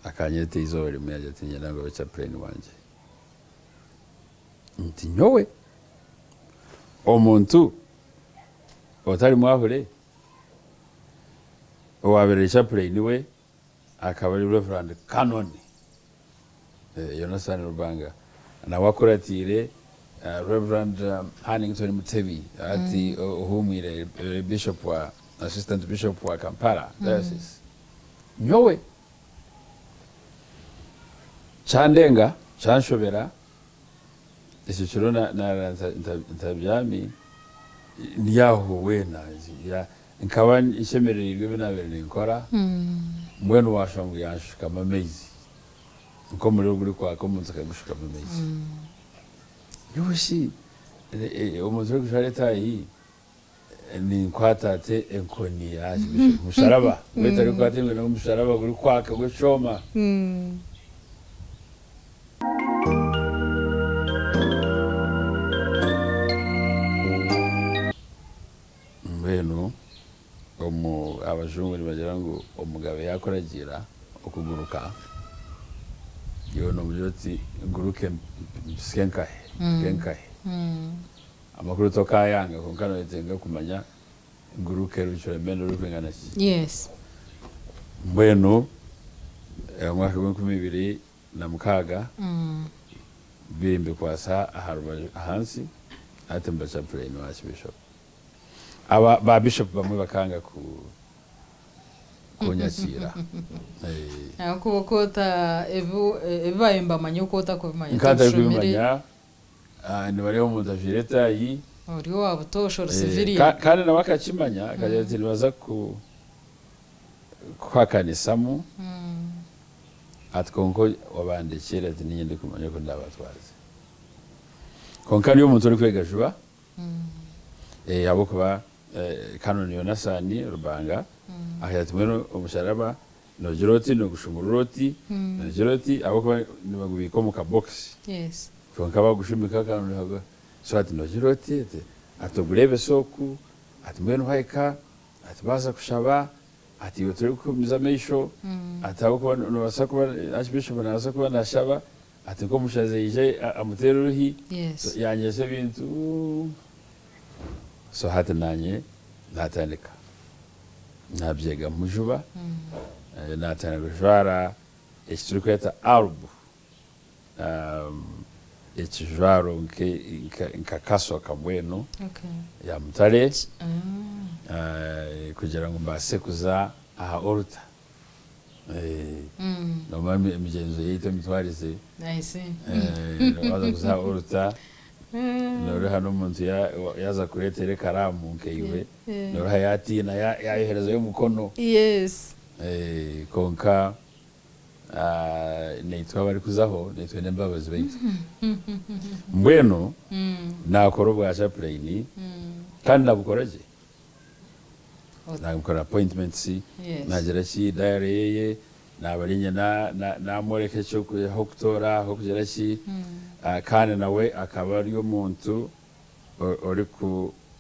Akanyeta eizooba rimwe yaagira ati niinyenda ngu obe chaplain wangye. Nti nyowe? Omuntu otari mwahure? Owaabaire ari chaplain we akaba ari Rev. Canon Yonasaani Rubanga, nawe akuratiire Rev. Hannington Mutebi hati ohuumwire ari Bishop wa Assistant Bishop wa Kampala Diocese. Nyowe kyandenga, kyanshobera, ekyo kiro naaraara ntabyami ndi aho weena. Nkaba nshemereirwe ebi naabaire ninkora, mbwenu waashusha ngu yanshukamu amaizi, nk'omuriro ogurikwaka omuntu akagushukamu amaizi. Nyowe shi omuntu orikujwara etaayi ninkwata ata enkoni ya Archbishop? Musharaba, mbwenu tarikukwata enkoni omusharaba gurikwaka gw'ekyoma. Mbwenu omu abajungu nibagira ngu omugabe yaakuragiira okuguruka, iwe noomugira oti nguruke mpitsye nkahe, mpike nkahe? Amakuru tokaayanga kwonka nooyetenga kumanya nguruke rucuremende rurikwingana ki? Yes. Mbwenu omwaka gw'enkumi ibiri na mukaaga, biri mbikwatsa aha rubaju ahansi hati mba chaplain wa Archbishop. Aba ba bishop bamwe bakanga ku kunyakiira. Ahakuba oku ota ebi ebi baabaire nibamanya oku otakubimanya Nka tobishomire. ntarikubimanya, nibareeba omuntu ajwaire etaayi. Ori owa butoosha ori civilian. Kandi nawe akakimanya akagira ati nibaza ku kuhakanisamu. Ati kwonka obandekyere ati niinye ndikumanya oku ndaabatwaze. Kwonka ndi omuntu orikwega juba, ahabw'okuba Canon Yonasaani Rubanga akagira ati mbwenu omusharaba noogira oti, noogushumurura oti, noogira oti ahabw'okuba nibagubiika omu kabokisi. Kwonka bagushumika Canon so ati noogira oti, ati ogureebese oku, ati mbwenu wahika, ati baaza kushaba. Ati iwe turikukuhumiza amaisho, ati ahabw'okuba nobaasa kuba Archbishop nabaasa kuba nashaba, ati nk'omushazi aije amuteere oruhi, so yanyegyesa ebintu, so hati nanye natandika nabyegamu juba, natandika kujwara eki turikweta alb, Ekijwaro nka kasoka mbwenu ya mutare kugira ngu mbaase kuza aha altar. Nomanya emigyenzo yaitu emitwarize, waaza kuza aha altar noreeba n'omuntu yaaza kukureetera ekaraamu nkaiwe, noreeba yaatiina yaayoherezayo omukono. Kwonka Naitwe abarikuzaho naitwe n'embabazi baitu. Mbwenu naakora obwa chaplain kandi nabukora gye. Naamukora appointments, naagira ki, diary yeye, naaba niinye naamworeka ah'okutoora, ah'okugira ki, kandi nawe akaba ari omuntu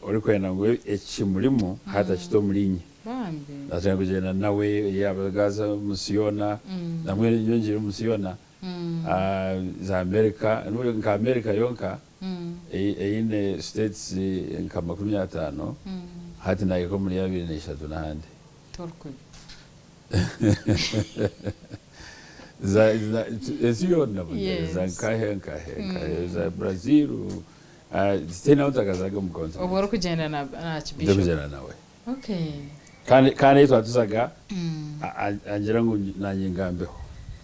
orikwenda ngu ekimurimu hati akite omuriinye. Bambi. Natandika kugyenda nawe yaaba gaaza omu nsi yoona, nambwenu nyowe ngiire omu nsi yoona, za America, nka America yonka eine states nka 50, hati naahika omuri 23 n'ahandi. Torikubi. Ensi yoona, za nkahe nkahe nkahe, za Brazil, tihaine ahu ntakazaga omu continent. Obwo orikugyenda na Archbishop? Ndikugyenda nawe. Okay. Kandi kandi ei twatuzaga angira ngu nanye ngambeho.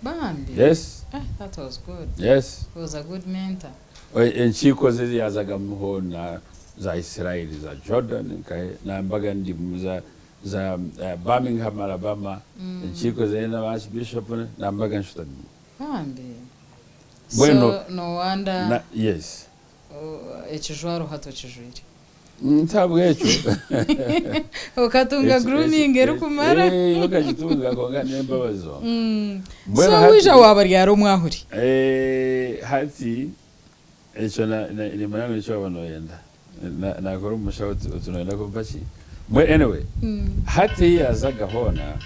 Bambi. Yes. Eh, that was good. Yes. He was a good mentor. Enkiiko ze yazagamu hoona za Israel, za Jordan, nkahe nambaga ndimu za za Birmingham, Alabama, enkiiko ze na Archbishop nambaga nshutamimu. Bambi. Mbwenu So no wonder na yes. Ekijwaro hati okijwire. Ntabwo ekyo. Okatunga grooming erikumara. Eh, okagitunga kwonka n'embabazi zonka. So waija waaba ryari omwahuri? Eh, hati ekyo nimanya ngu nikyo waaba noyenda. Nakora omu mushaho oti noyenda kumpa ki? Mbwenu anyway, hati ei yaazaga hoona,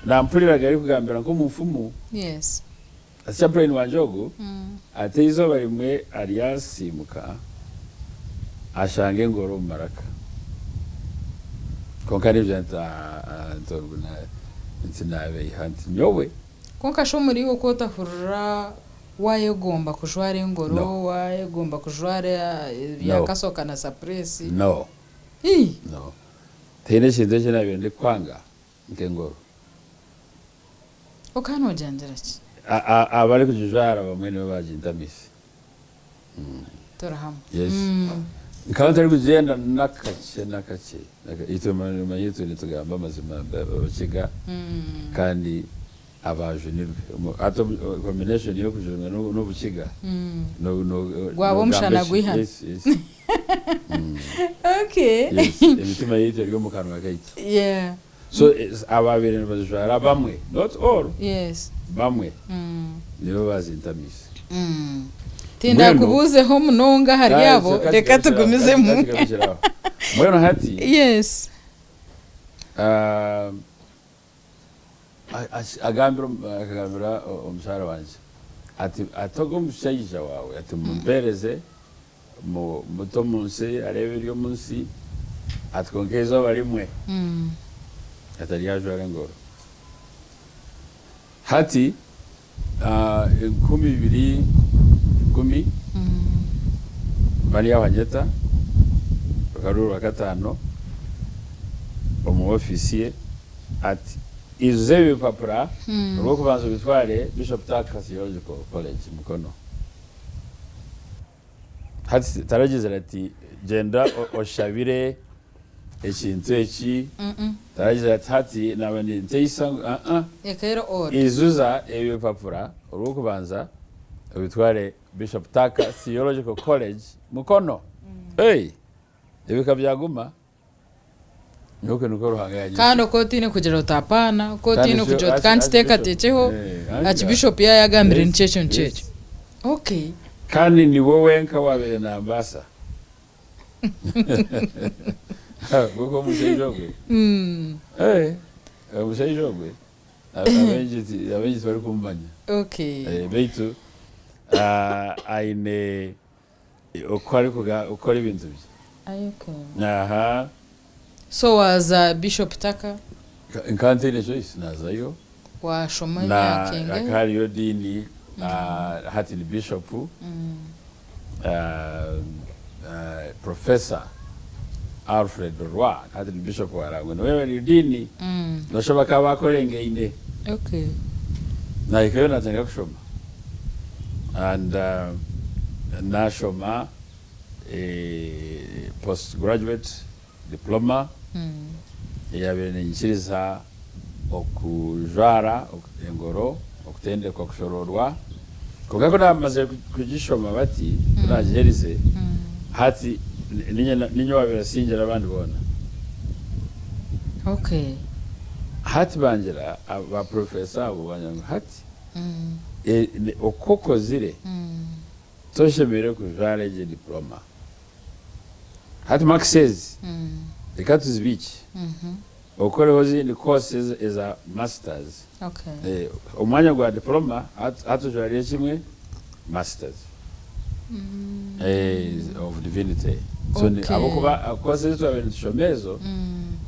nampuriraga arikugambira nk'omufumu. Yes. Ati Chaplain wangye ogu ati eizooba rimwe aryasiimuka ashange engoro omu maraka. Kwonka nibyo nti aah nti ogu nti naabeiha nti nyowe. Kwonka shi omuri iwe ku otahurira waayegomba kujwara engoro, No. waayegomba kujwara ebya No. kasoka na sapuresi? No. Ii! No. Tihaine ekintu eki naabaire ndikwanga nk'engoro. Okaba noogyangira ki? Abarikugijwara bamwe nibo baagintamiise. Turi hamwe. Yes. Nkaba ntarikugyenda n'akakye n'akakye. Itwe omanya itwe nitugamba amazima Abakiga kandi abaajunirwe. Hati combination y'okujunwa n'obukiga. Gwaba omushana gw'eihana. Yes, yes. Okay. Yes, emitima yaitu eri omu kanwa kaitu. Yeah. So abaabaire nibazijwara bamwe, not all, Yes. bamwe nibo baazintamiise. Tindakubuuzeho munonga ahari abo, reka tugumizemu. Mbwenu hati. Yes. Agambira akagambira omukyara wangye ati ati ogu omushaija waawe ati mumpereze mute omu nsi areebe ebiri omu nsi ati kwonka eizooba rimwe ati aryajwara engoro. Hati 2010 mba ndi aho anyeta rukaba ruri orwakataano omu ofiisi ye ati ijuza ebi bipapura orw'okubanza obitware Bishop Tucker Theological College Mukono. Hati taragizire ati gyenda oshabire ekintu eki, taragizire ati hati naaba ninteisa ngu aa. Eka eri order. Ijuza ebi bipapura orw'okubanza obitware Bishop Tucker Theological College Mukono. Hey! Ebika byaguma. Nyowe nikwo Ruhanga yanyesize. Kandi oku otiine kugira oti apaana, oku otiine kugira oti ka nkiteekateekyeho, Archbishop yaaba yagambire nikyo ekyo nikyo ekyo. Okay. Kandi niwe wenka owaabaire nambaasa. Kwonka omushaija ogwe, eh, omushaija ogwe abaingi ti- abaingi tibarikumumanya. Eh, beitu aine oku arikukora ebintu bye. Aye, okay. Aha. So waaza Bishop Tucker? Nka ntaine choice naazayo. Waashoma emyaka Na engahi? hakaba hariyo Dean, hati ni Bishop, Professor Alfred Rwa, hati ni Bishop wa Rangwe, niwe yaabaire ari Dean. Noshusha bakaba bakorengaine. Naahikayo naatandika kushoma and naashoma post graduate diploma eyabaire nenyikiriza okujwara engoro, okutendekwa kushoroorwa. Kwonka ku naamazire kugishoma bati, ku naagiherize, hati niinye owaabaire asingira abandi boona. Hati bangira ba professor abo bangira ngu hati oku okozire Toshemereire kujwara egyo diploma. Hati marks ezi reka tuzibiikye okoreho ezindi courses eza masters. Omwanya gwa diploma hati ojwarire kimwe masters of divinity. So ahabw'okuba courses ezi twabaire nitushoma ezo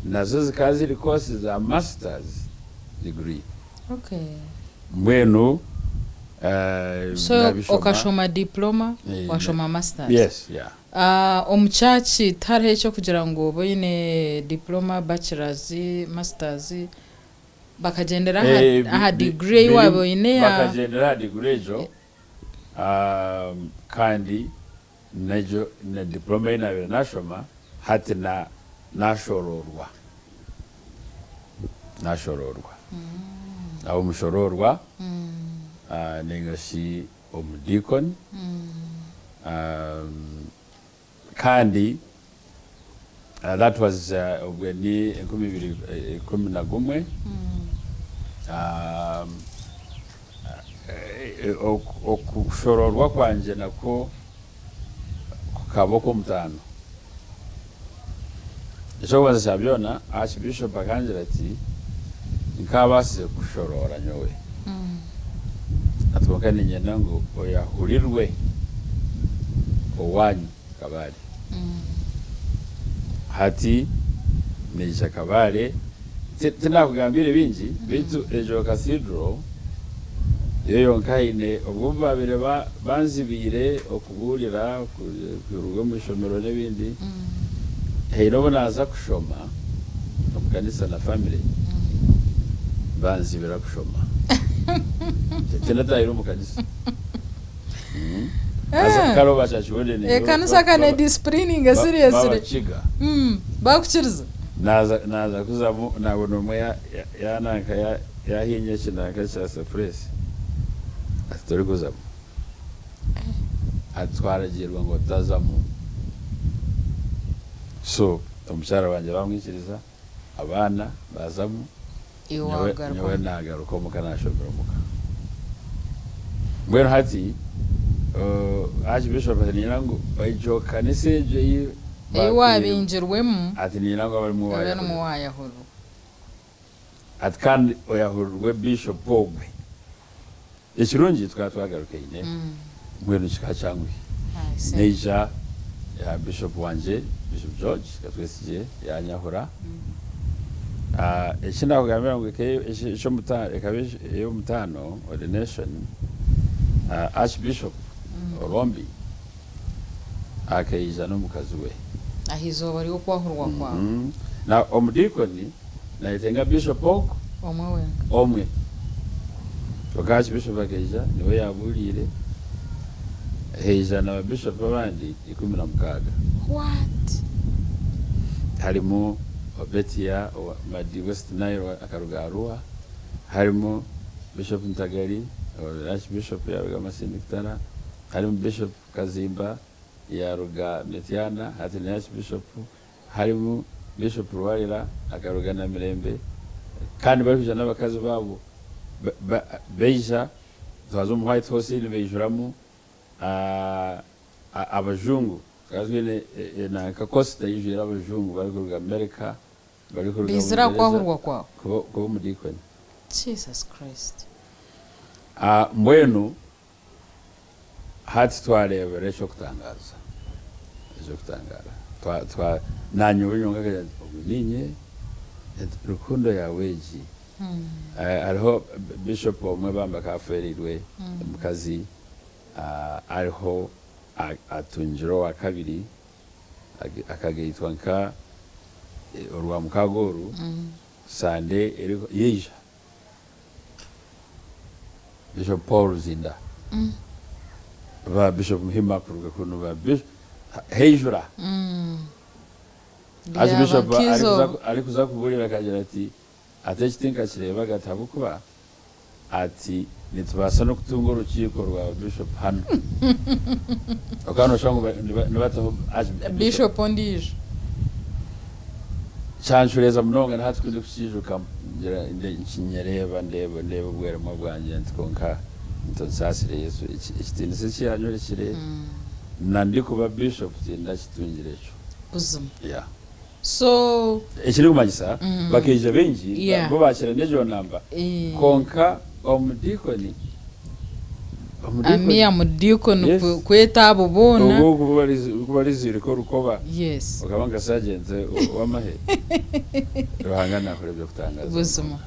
nazo zikaba ziri courses za masters degree. Mbwenu So nabishoma. Okashoma diploma, washoma masters. Yes, yeah. Omu church tihariho ekyokugira ngu obe oyine diploma, bachelors, masters, bakagyendera aha degree eyi waba oyine ya. Bakagyendera aha degree egyo kandi negyo na diploma eyi nabaire nashoma hati nashoroorwa. Nashoroorwa. Naba omushoroorwa nainga shi omudiikoni. Kandi that was obwe ni 2011. Okushoroorwa kwangye nakwo kukaba okw'omutaano. Eky'okubanza kya byona, Archbishop akangira ati, Nkaabaasize kukushoroora nyowe. Ati kwonka niinyenda ngu oyahurirwe owaanyu Kabale. Hati naija Kabale, tinakugambiire bingi, beitu egyo Cathedral yo yonka haine obwo obu baabaire banzibiire okubuurira kuruga omu ishomero n'ebindi, haine obu naaza kushoma omu kanisa na famire banzibira kushoma. Tinataahire omu kanisa. Haza kare oba kyakibonene Ekanisa ka ne disciplininga seriously. Babakiga. Bakukiriza. Naaza naaza kuzamu naabona omwe ya ya nanka ya yahinya ekinanka kya surprise ati torikuzamu. Ati twaragiirwe ngu otazamu. So omukyara wangye bamwikiriza, abaana baazamu, Iwe nyowe wagaruka nyowe omuka. naagaruka omuka naashomera omuka. Mbwenu hati Archbishop ati niinyenda ngu egyo kanisa egyo ei Ei baatwire waabingirwemu ati niinyenda ngu abe arimwo obe nimwo waayahurirwa. waayahurirwa. Ati kandi oyahurirwe Bishop ogwe. Ekirungi tukaba twagarukaine mbwenu kikaba kyanguhi. I see. Naija aha Bishop wangye, Bishop George Katwesigye yanyahura. Eki nakugambira ngu ekaba ey'omutaano ordination, Archbishop Orombi akaija n'omukazi we. Aha izooba ry'okwahurwa kwawe. Na omudiikoni nayetenga Bishop ogwo Omwe wenka. Omwe. Kwonka Archbishop akaija niwe yaabuuriire, haija na ba Bishop abandi 16. What? Harimu Obetia owa Madi West Nile akaruga Arua, harimu Bishop Ntagali owa Archbishop yaaruga Masindi Kitara, Harimu Bishop Kazimba yaruga Mityana hati ni Archbishop, harimu Bishop Rwarira akaruga Namirembe kandi barikwija n'abakazi baabo baija twaza omu White Horse Inn baijuramu abajungu. Tukaba twine nanka coaster eijwire abajungu barikuruga America, barikuruga Baizire aha Bungyereza kwahurwa kwawe? kuba kuba omudiikoni. Jesus Christ. Mbwenu hati twareebera eky'okutangaaza, eky'okutangaara. Twa, twa, naanye obu nyowe nkagira nti, Ogu niinye? Rukundo yaawe egi. Hariho bishop omwe bambi akaba afeereirwe omukazi, ariho atungire owa kabiri, akagaitwa nka orwamukaaga oru, Sande eriho yaija. Bishop Paul Ruzinda, ba Bishop Muhima kuruga kunu, ba Bishop haijura. Ryaba Archbishop nk'eizooba. arikuza kubuurira akagira ati, Ati eki tinkakireebaga ati ahabw'okuba ati nitubaasa n'okutunga orukiiko rwa ba Bishop hanu. Okaba noshusha ngu nibataho Archbishop. Bishop ondiijo. Kyancureeza munonga na hati ku ndikukiijuka ngira nkinyereeba ndeeba ndeeba obweremwa bwangye nti kwonka nti onsaasire Yesu eki ekitiinisa eki yanyorekire na ndikuba Bishop tindakitungire ekyo. Buzima. Yeah. So. Ekirikumanyisa bakaija baingi Yeah. bo baakira n'egyo namba Eh. kwonka omudiikoni omudiikoni Amiya mudiikoni Yes. ku- kweta abo boona. Ogwo ku barizirika orukoba Yes. okaba nka sajenti w'amahe, Ruhanga naakora eby'okutangaaza Buzima. munonga.